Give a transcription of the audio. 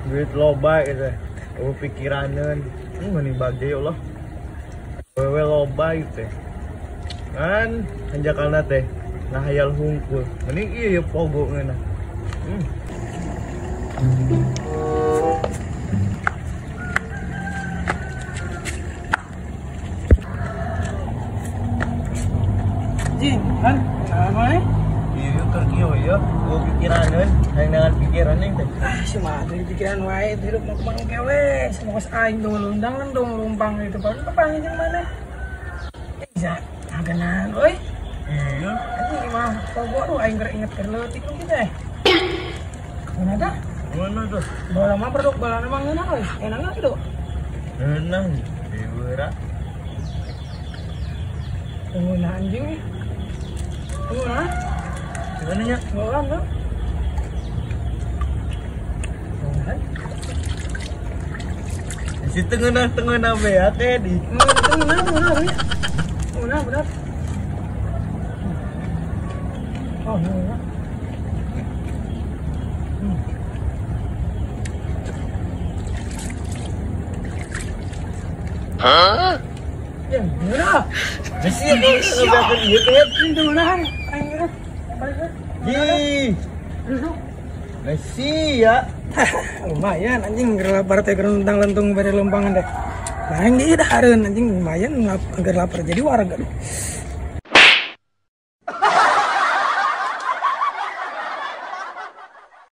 Duit loba gitu. Oh pikiraneun. Meni bagja ya Allah. Wewe loba gitu. Kan hanjakalna teh ngahayal hungkul. Mending ieu ya pogo ngeunah. Jing, kan? Apa nih? Iya, keur kieu ya. Gua pikiraneun, hayang dengan pikiran ning teh. Ah, si mah pikiran wae hidup mau kumaha kewe. Semoga aing dong lundang dong lumpang itu paling papanggih jeung maneh. Iya, agenan euy. Iya. Anjing mah pogo tuh aing keur inget keur leutik nu kitu teh. Mana dah? Mana tuh? Bola mah produk bola mah ngeunah euy. Enak gitu. Ngeunah dibeura. Ngeunah anjing. Ngeunah. Gimana nya? Ngeunah tuh. Si tengah-tengah be teh di. Tengah-tengah ya. Ngeunah benar. Oh, ngeunah. Hah? Ya, ngeunah. Bisi ngebeakeun ieu teh. Ngeunah aing geus. Balik. Ih. Nasi ya. Lumayan anjing keur lapar teh keur lentang-lentung bari lempangan deh. Nah, ini dahareun anjing lumayan agar lapar jadi warga.